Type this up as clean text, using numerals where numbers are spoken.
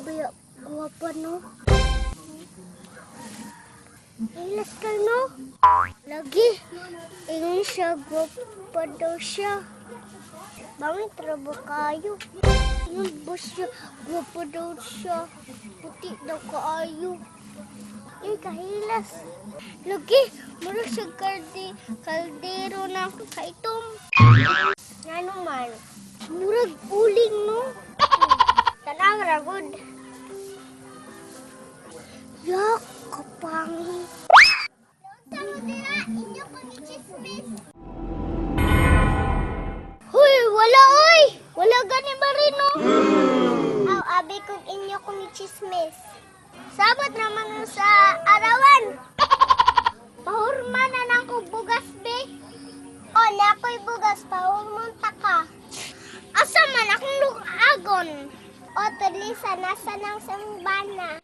Baya, guwapa, no? Ilas ka, no? Lagi, ingon siya, guwapa daw siya. Bangit ra ba kayo? Ingon ba siya, guwapa daw siya. Puti daw kaayo. Ay, kahilas. Lagi, mura siya kaldero na kaitom. Ngano man, murag uling, no? Tanaw ra gud. Yak, kapangit. Tama dira, inyo kong chismis. Hoy, wala oy! Wala gani ba rin, no? Aw, abi kong inyo kong chismis. Sabot naman sa arawan. Pahurma na nang kog bugas, be. O, na ako'y bugas, pahurmon ta ka. Asa man akong lugagon? O, Lisa, nasa nang sambana.